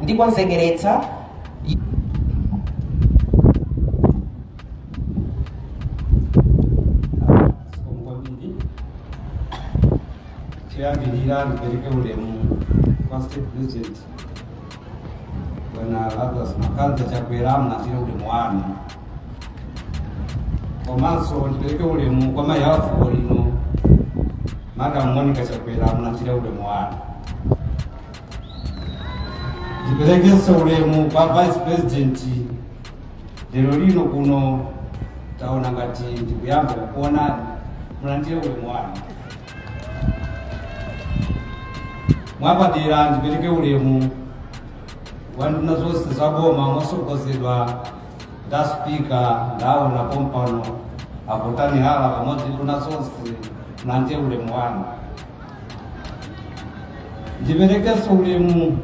Ndi konzekeretsa. Zikomo kwambiri. Choyambirira ndipereke ulemu kwa State President, Bwana Lazarus Makanza Chakwera, mulandire ulemu wanu. Komanso ndipereke ulemu kwa mayi a fuko lino, Madam Monica Chakwera, mulandire ulemu wanu. Ndiperekenso ulemu kwa Vice President. Lero lino kuno taona ngati ndikuyamba kukuonani, mulandire ulemu wanu. Mwapadera ndipereke ulemu wa nduna zonse za boma mosogozedwa nda Spika. Ndaona pompano a Gotani Hara pamodzi ndi nduna zonse, mulandire ulemu wanu. Ndiperekenso ulemu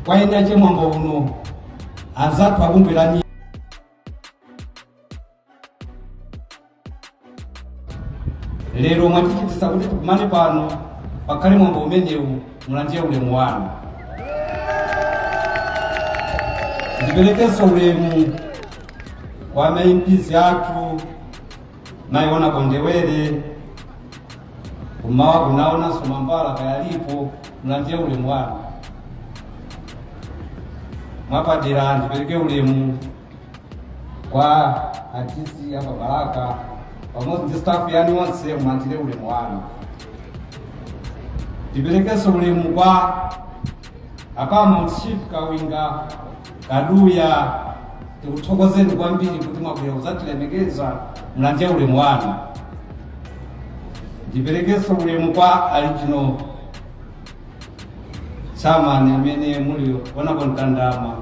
kwa eni ache mwambo uno, anzathu abungwe la Lero mwatichitisa kuti tikumane pano, pakhale mwambo umenewu, mulandire ulemu wanu. Ndiperekenso ulemu kwa ma MPs athu, mayiona Kondewere kumawa, kunaonanso Mambala kayalipo, mulandire ulemu wanu. Mwapadera ndipereke ulemu kwa a DC apa Balaka pamodzi ndi staff yanu yonse, mulandire ulemu wanu. Ndiperekenso ulemu kwa a Paramount Chief Kawinga Kaduya, tikuthokozeni kwambiri kuti mwabwera kudzatilemekeza, mulandire ulemu wanu. Ndiperekenso ulemu kwa a Regional Chairman amene muli Honorable Mtandama,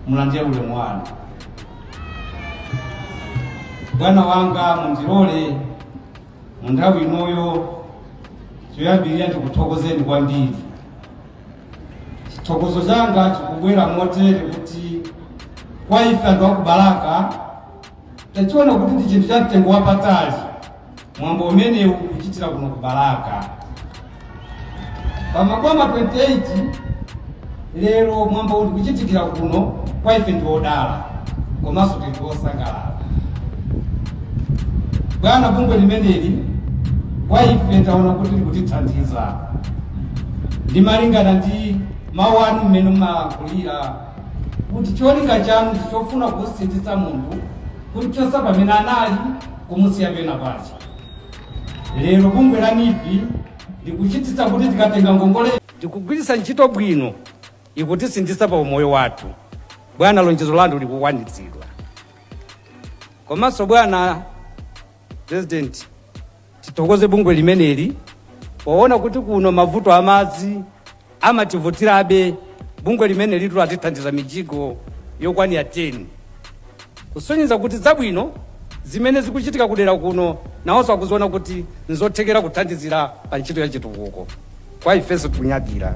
mulandire ulemu wanu. Bwana wanga, mundilole mu nthawi inoyo, choyambirira ndikuthokozeni kwambiri. Chithokozo changa chikubwera motere kuti kwa ife anthu aku Balaka tachiona kuti ndi chinthu cha mtengo wapatali mwambo umenewu kuchitira kuno ku Balaka pa Makoma 28. Lero mwambo uli kuchitikira kuno, kwa ife ndi odala komanso tili osangalala. Bwana, bungwe limeneli kwa ife taona kuti likutithandiza, ndi malingana ndi mawu anu mmene mumalankhulira kuti cholinga chanu ndichofuna kusinthitsa munthu, kumchosa pamene anali, kumusiya pena pache. Lero bungwe la NEEF likuchititsa kuti tikatenga ngongole tikugwiritsa ntchito bwino, ikutisindisa pa umoyo wathu. Bwana, lonjezo lanu likukwanitsidwa. Komanso bwana President, tithokoze bungwe limeneli poona kuti kuno mavuto amadzi amativutirabe. Bungwe limene litu atithandiza mijigo yokwanira 10, kusonyeza kuti zabwino zimene zikuchitika kudera kuno nawonso akuziona kuti nzothekera kuthandizira pa ntchito ya chitukuko. Kwa ifenso tikunyadira.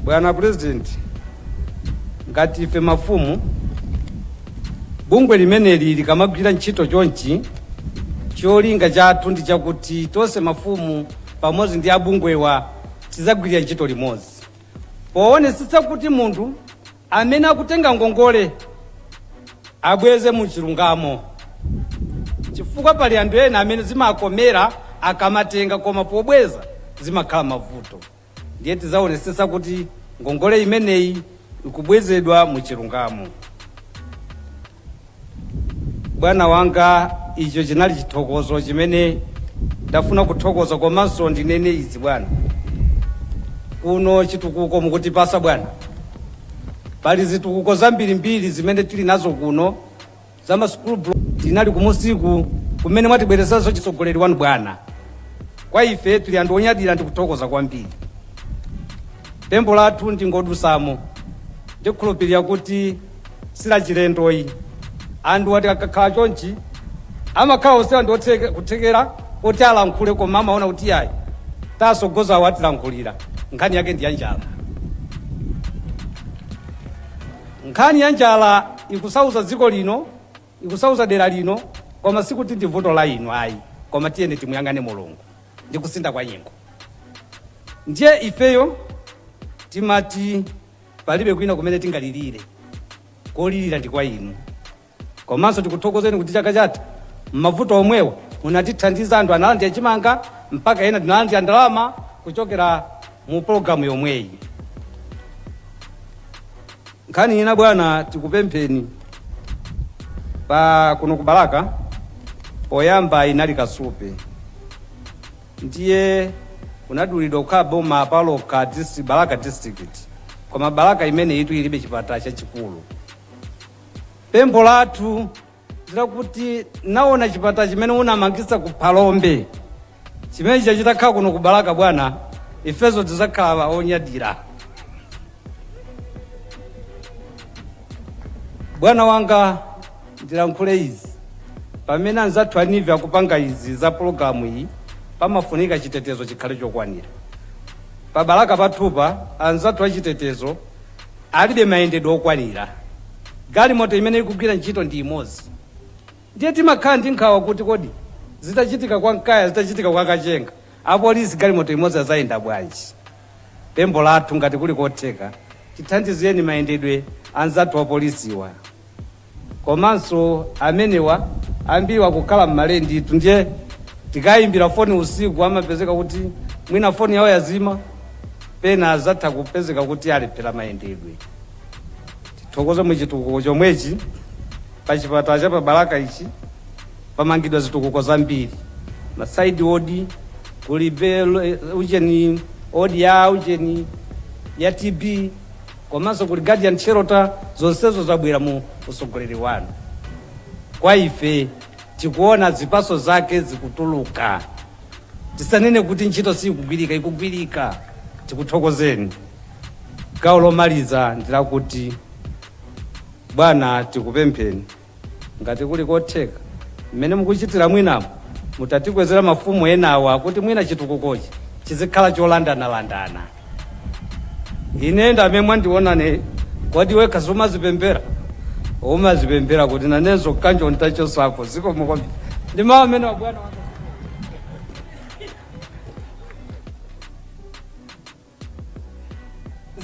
Bwana President, ngati ife mafumu, bungwe limeneli likamagwira ntchito chonchi, cholinga chathu ndi chakuti tonse mafumu pamodzi ndi abungwewa tidzagwirira ntchito limodzi poonetsetsa kuti munthu amene akutenga ngongole abweze mu chilungamo, chifukwa pali anthu ena amene zimakomera akamatenga, koma pobweza zimakhala mavuto. Ndiye tidzaonetsetsa kuti ngongole imeneyi ikubwezedwa mu chilungamo. Bwana wanga, icho chinali chithokozo chimene ndafuna kuthokoza. Komanso ndinene izi, bwana, kuno chitukuko mukutipasa, bwana. Pali zitukuko zambirimbiri zimene tili nazo kuno za masukulu. Tinali kumusiku kumene mwatibweresanso chitsogoleri wanu, bwana. Kwa ife tili anthu onyadira ndi kuthokoza kwambiri. Pempho lathu ndingodusamo, ndikhulupirira kuti silachilendoyi. Anthu ati akakhala chonchi amakhala onsewa ndi kuthekera kuti alankhule, koma amaona kuti yayi, tasogozawo atilankhulira. Nkhani yake ndi ya njala. Nkhani ya njala ikusauza dziko lino, ikusauza dera lino, koma sikuti ndi vuto la inu ayi, koma tiyeni timuyang'ane Mulungu ndi kusintha kwa nyengo. Ndiye ifeyo timati palibe kwina kumene tingalirire, kolirira ndi kwa inu. Komanso tikuthokozeni kuti chaka chatha mmavuto omwewa munatithandiza, anthu analandira chimanga, mpaka ena tinalandira ndalama kuchokera mu pologalamu yomweyi. Nkhani ina, bwana, tikupempheni pa kuno ku Balaka, poyamba inali Kasupe, ndiye kunadulidwa kukhala boma palokha district, Balaka District, koma Balaka imene itu ilibe chipatala chachikulu. Pempho lathu ndilakuti naona chipatala chimene unamangisa ku Phalombe chimene chachitakhala kuno ku Balaka, bwana, ifezo tidzakhala onyadira. Bwana wanga, ndilankhule izi pamene anzathu a NEEF akupanga izi za pologalamu iyi, pamafunika chitetezo chikhale chokwanira. Pa Balaka pathupa anzathu achitetezo alibe mayendedwe okwanira, galimoto imene ikugwira ntchito ndi imodzi. Ndiye timakhala ndi nkhawa kuti kodi zitachitika kwa Mkaya, zitachitika kwa Kachenga, apolisi galimoto imodzi azayenda bwanji? Pempho lathu, ngati kuli kotheka, tithandizeni mayendedwe anzathu apolisiwa. Komanso amenewa ambiri wakukhala mmalendi, ndiye tikayimbira foni usiku amapezeka kuti mwina foni yawo yazima, pena azatha kupezeka kuti alephera mayendedwe. Tithokoze muchitukuko chomwechi pa chipatala cha pabalaka ichi pamangidwa zitukuko zambiri, ma side ward, kuli ucheni ward ya ucheni ya TB, komanso kuli guardian shelter. Zonsezo zabwera mu usogoleri wanu. Kwa ife tikuona zipaso zake zikutuluka. Tisanene kuti ntchito sikugwirika, ikugwirika. Tikuthokozeni. Gawo lomaliza ndilakuti, bwana, tikupempheni ngati kuli kotheka, mmene mukuchitira mwinamo mutatikwezera mafumu enawa kuti mwina chitukukochi chizikhala cholandanalandana. Ine ndamene mwandionane, kodi wekha sumazipembera? Umazipembera kuti nanenso kanjo ntachosako. Zikomo kwambiri, ndi mawu amene wa bwana wanga.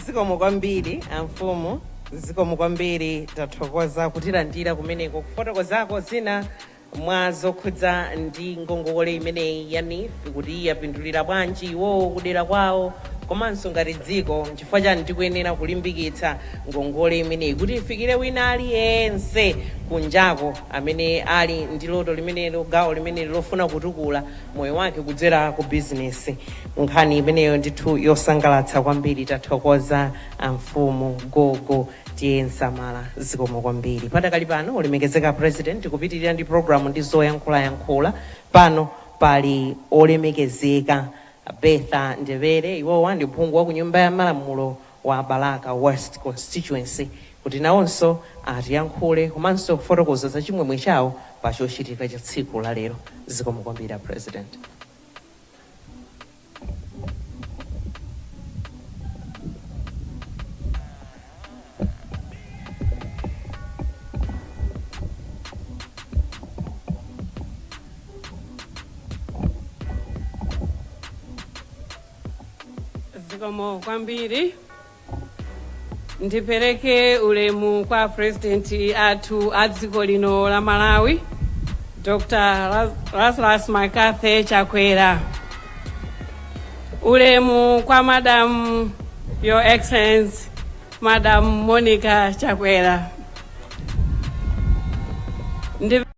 Zikomo kwambiri amfumu, zikomo kwambiri, tathokoza kutilandira kumeneko, kufotokozako zina mwa zokhudza ndi ngongole imeneyi ya NEEF, kuti yapindulira bwanji iwowo kudera kwawo, komanso ngati dziko nchifukwa chani tikuyenera kulimbikitsa ngongole imeneyi kuti ifikire wina aliyense kunjako amene ali ndi loto limenelo, gawo limeneli lofuna kutukula moyo wake kudzera ku bizinesi. Nkhani imeneyo ndithu yosangalatsa kwambiri. Tathokoza amfumu gogo tiye Nsamala, zikomo kwambiri. Padakali pano, olemekezeka President, kupitirira ndi programu ndi zoyankhulayankhula, pano pali olemekezeka Betha Ndebere. Iwowa ndi phungu wa ku Nyumba ya Malamulo wa Balaka West Constituency, kuti nawonso atiyankhule komanso kufotokoza za chimwemwe chawo pa chochitika cha tsiku la lero. Zikomo kwambiri a President. Zikomo kwambiri. Ndipereke ulemu kwa President athu a dziko lino la Malawi, Dr Lazarus McCarthy Chakwera. Ulemu kwa Madam, Your Excellency Madam Monica Chakwera.